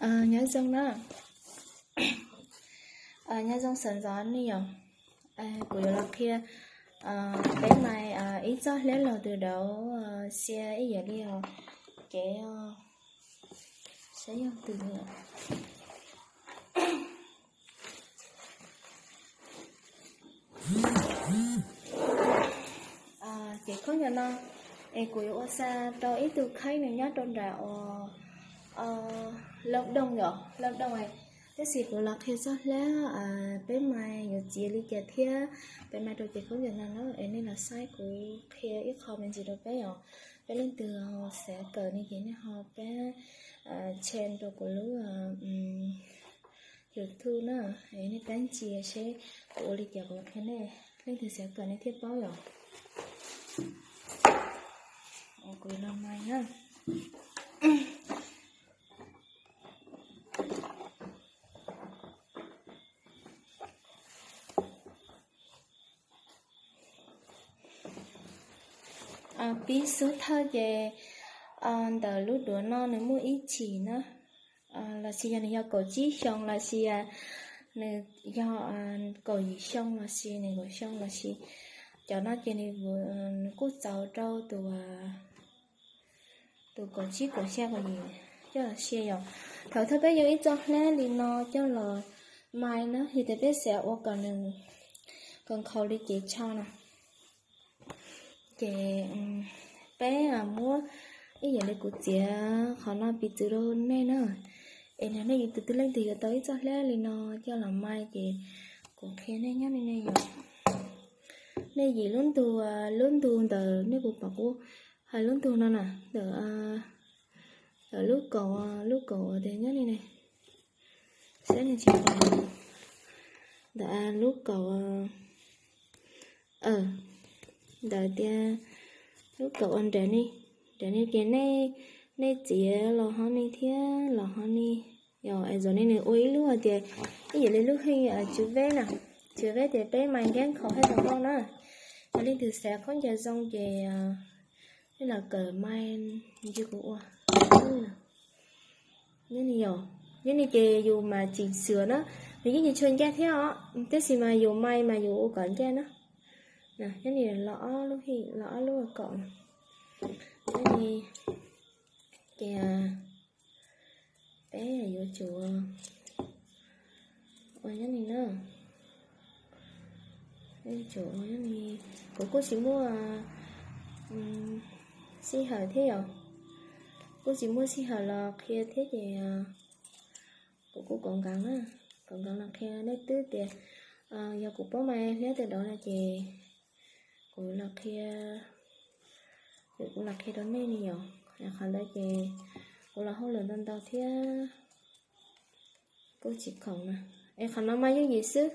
Nyob zoo na, nyob zoo sawv ntxov nej yom. Kuv yuav los qhia peb mais ib txoj hlab laug tus dauv xia ib yam li os. Kev saib yog twg. Ces khaub ncaws no es kuv yuav ua xa rau ib tug khaib nws nyob rau nram uas Loo Dooj yom, Loo Dooj. Tab sis kuv los qhia txoj hlab peb mais yuav txiav li cas thiab peb mais rau ces khaub ncaws no na, es nej los saib kuv qhia ib qho me ntsis rau peb os. Peb leej twg ho xav kawm ne ces nej ho pab share rau kuv lub YouTube na, nej pab ntsia seb kuv ua li cas kuv qhia nej, leej twg xav kawm nej thiaj paub yom. Kuv los mais na. Pib xub thawj ces ntawm lub duav no nws muaj ib chim na, los sis yog nws yog kaum tsib xyoo los sis nws yog kaum yim xyoo los sis nws kaum xyoo los sis cov no ces nws kuj txaus rau tus tus kaum tsib kaum xya kaum yim coj los sia yom. Thaum thawj peb yuav ib txoj hlab li no coj los mais na, yog tias peb xav ua kom nws kom nkhaus li cev tsho na, ces peb muab ib yam li kuv txiav qhov no piv txwv rau nej na. Es yog nej yus tus twg leej twg yuav tau ib txoj hlab li no coj los mais ces kuv qhia nej nyob li ne yom. Nej yim lub ntug, lub ntug ntawm nej puas pom kuv hais lub ntug no na, ntawm lub kaum, lub kaum tias nyob li ne, saib nws tsis pom, ntawm lub kaum, ntawm tias lub kaum ua nram ni, nram ni ces nej txiav los hov ni thiab los hov ni. Yog es zaum ni nws ua ib lub hais tias ib yam li lub heej tswv veb na, tswv veb ces peb mais nkab nkhaus haj tau nkauj na. Yog leej twg xav khaub ncaws zoo ces nej los kawm mais ntsis kuv ua. Nyob ni ces yus mas tseem xwm na, nws yeej tsis tshua ncaj thiab os, tab sis mas yus mais mas yus ua kom ncaj na. Nyob ni los ob lub hej, los ob lub kaum na. Nyob ni ces peb yuav tsum ua nyob ni na. Tsum ua nyob ni, kuv kuj tsis muaj sij hawm thiab yom. Kuj tsis muaj sij hawm los qhia thiab ces kuv kuj kav nkees na, kav nkees los qhia nej twb tias yog kuv paub mais hlab twg dauv no ces kuv los qhia, kuv los qhia rau nej li yom. Qhov ntawd ces kuv los hauj lwm ntau ntau thiab kuj tsis khoom na. Es qhov no mas yooj yim xwb.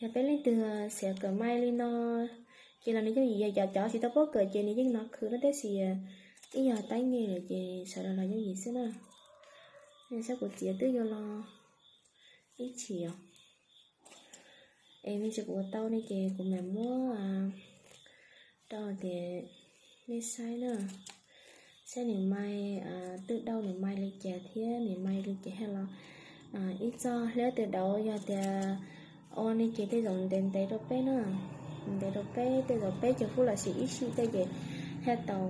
Yog peb leej twg xav kawm mais li no ces los nws yooj yim, yog cov cov tsis tau paub kawm ces nws yeej hnov khwv na, tab sis ib yog teeb nyem lawm ces sawv daws los yooj yim xwb na. Saib kuv txiav twb yuav los ib chim os. Es me ntsis kuv ua tau ne ces kuv mam muab rau tias nej saib na, saib nws mais twb dauj nws mais li cas thiab nws mais li cas haj los. Ib txoj hlab twg dauv yog tias ua ne ces tej zaum ntev ntev rau peb na, ntev rau peb tej zaum peb caug fub los sis ib sij tej ces haj tau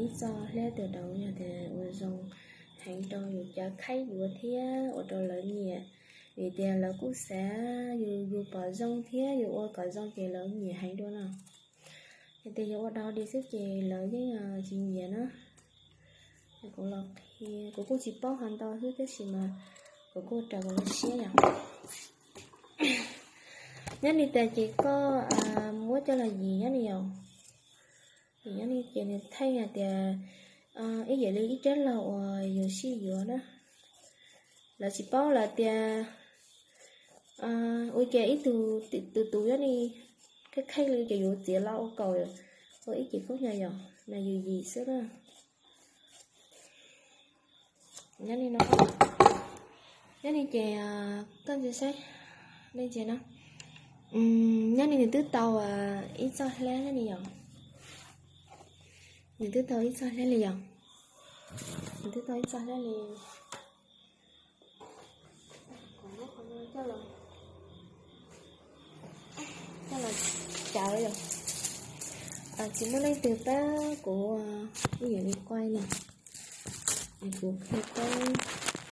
ib txoj hlab twg dauv yog tias ua zoo heev rau yus cov khaib yuav thiab ua rau lawv nyiam, vim tias lawv kuj xav yus, yus pom zoo thiab yus ua kom zoo ces lawv nyiam heev dua na. Yog tias yus ua dog dig xwb ces lawv yeej tsis nyiam na. Kuv los qhia, kuv kuj tsis paub hov ntau xwb tab sis mas kuv kuj raws kuv lub siab yom. Nyob li tas ces koj muab coj los yim nyob li yom. Yim nyob li ces nws thaij hais tias ib yam li ib rab laug uas yus sij yuav na. Lawv tsis paub lawv tias ua cas ib tug tus tus nyob li kheej kheej li ces yus txiav los ua kaum, ua ib cim khaub ncaws yom, mas yus yim xwb na. Nyob li no, nyob li ces koj ntsia saib, nej ntsia no. Nyob li nws twb tau ib txoj hlab nyob li yom. Nws twb tau ib txoj hlab li yom. Nws twb tau ib txoj hlab li. Coj los, coj los cawv yom. Tsis muaj leej twg pab kuv, kuv yuav li quaj na. Kuv qhia peb